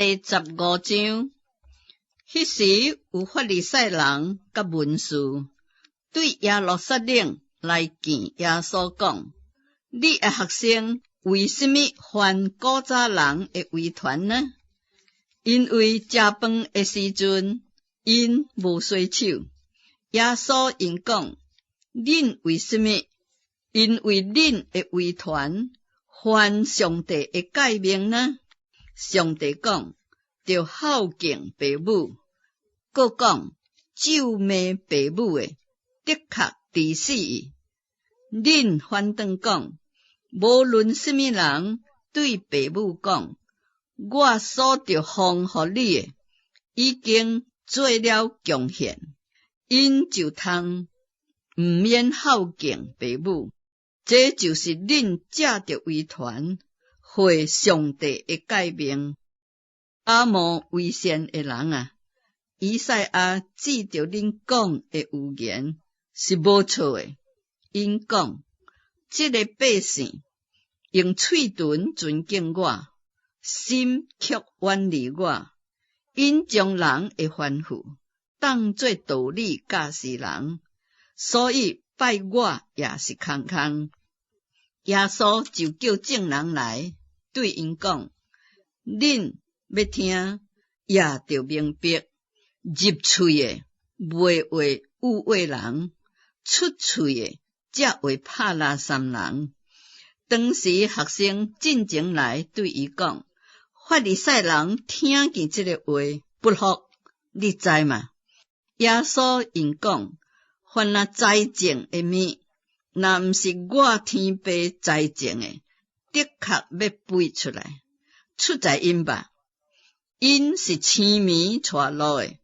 第15章，彼時有法利賽人佮文士對耶路撒冷來見耶穌，講：你的學生為啥物犯古早人的遺傳呢？因為食飯的時陣，𪜶無洗手。耶穌應講：恁為啥物因為恁的遺傳犯上帝的誡命呢？上帝講，著孝敬爸母，閣講咒罵爸母的，的確治死伊。恁反轉講，無論啥物人對爸母講，我所著奉予你的，已經做了貢獻，𪜶就通毋免孝敬爸母。這就是恁藉著遺傳廢上帝的誡命。假冒為善的人啊！以賽亞指著恁講的預言是無錯的。𪜶講：這个百姓用喙唇尊敬我，心卻遠離我。𪜶將人的吩咐當做道理教示人，所以拜我也是空空。耶穌就叫眾人來，對𪜶講：恁欲聽，也著明白，入喙的袂話有話人，出喙的才會拍垃圾人。當時學生進前來對伊講：法利賽人聽見這个話不服，你知嗎？耶穌應講：凡若栽種的物，若毋是我天父栽種的，的確欲飛出來，出在𪜶吧。𪜶是青暝帶露的，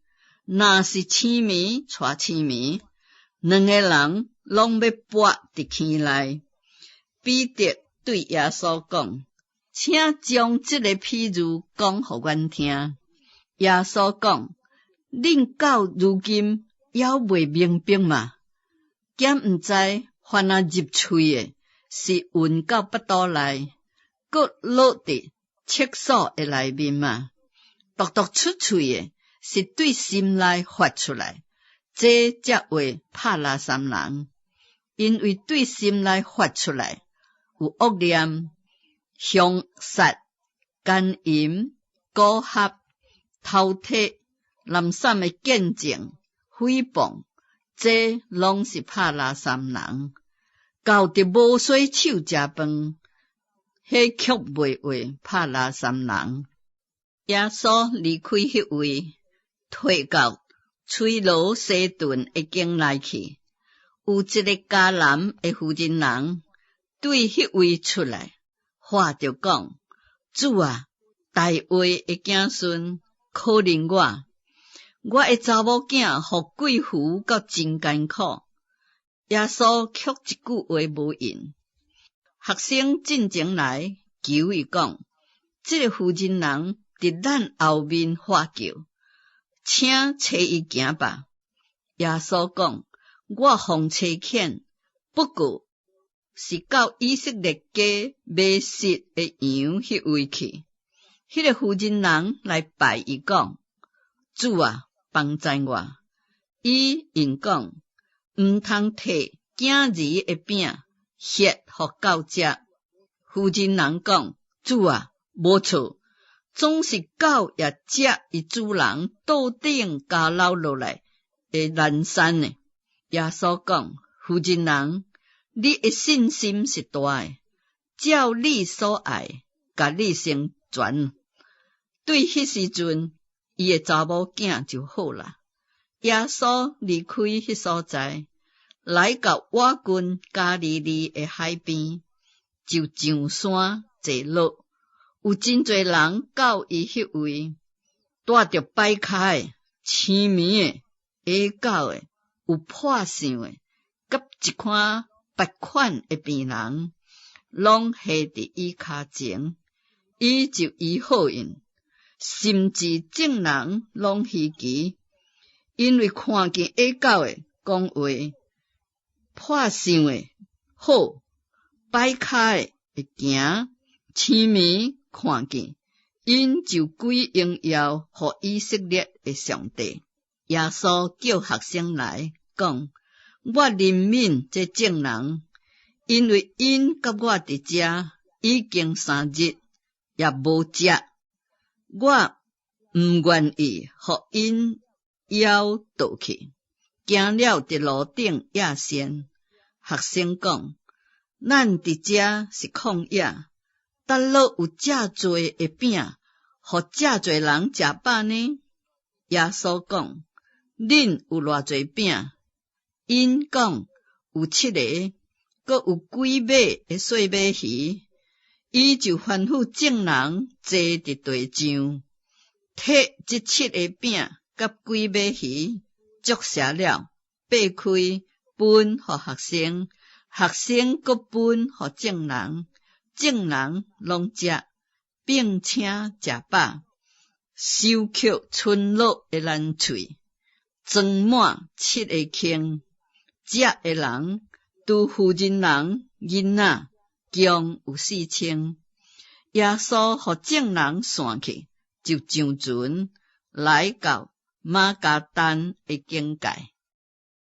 若是青暝帶青暝，兩个人攏欲跋佇坑內。彼得對耶穌講：請將這个譬喻講予阮聽。耶穌講：恁到如今猶未明白嗎？敢毋知凡若入喙的，是運到腹肚內，閣落佇廁所的內面嗎？獨獨出喙的，是對心內發出來，這才話拍垃圾人。因為對心內發出來，有惡念、兇殺、姦淫、蠱惑、偷提、濫散的見證、誹謗，這攏是拍垃圾人。到佇無洗手食飯，彼卻袂話拍垃圾人。耶穌離開彼位，退到推羅西頓的境內去。有一个迦南的婦人人對彼位出來，喊著講：主啊，大衛的子孫，可憐我！我的查某囝予鬼附到真艱苦。耶穌卻一句話無應。學生進前來求伊講：這个婦人人佇咱後面喊叫，請差伊行吧。耶穌講：我奉差遣，不過是到以色列家迷失的羊彼位去。彼个婦人人來拜伊講：主啊，幫贊我！伊應講：毋通提囝兒的餅，掷予狗食。婦人人講：主啊，無錯，總是狗也食伊主人桌頂交落落來的爛散的。耶穌講：婦人人，你的信心是大的，照你所愛，共你成全。對彼時陣，伊的查某囝就好啦。耶穌離開彼所在，來到倚近加利利的海邊，就上山坐落。有真濟人到伊彼位，帶著跛跤的、青盲的、啞狗的、有破相的，佮一款別款的病人，攏下佇伊跤前，伊就醫好𪜶。甚至眾人攏稀奇，因為看見啞狗的講話，破相的好，跛跤的會行，青盲看見， 𪜶就歸榮耀予以色列的上帝。耶穌叫學生來講：我憐憫這眾人，因為𪜶佮我佇遮已經3日，也無食。我毋願意予𪜶枵倒去，驚了佇路頂徛仙。學生講：咱佇遮是曠野，佗落有遮濟的餅，予遮濟人食飽呢？耶穌講：恁有偌濟餅？𪜶講有七个，閣有幾尾的細尾魚。伊就吩咐眾人坐佇地上，提這七个餅佮幾尾魚，祝謝了，擘開分予學生，學生閣分予眾人，眾人攏食，並且食飽，收抾賰落的爛碎，裝滿七个坑。食的人，除婦人人、囡仔，共有4000。耶穌予眾人散去，就上船來到馬加丹的境界。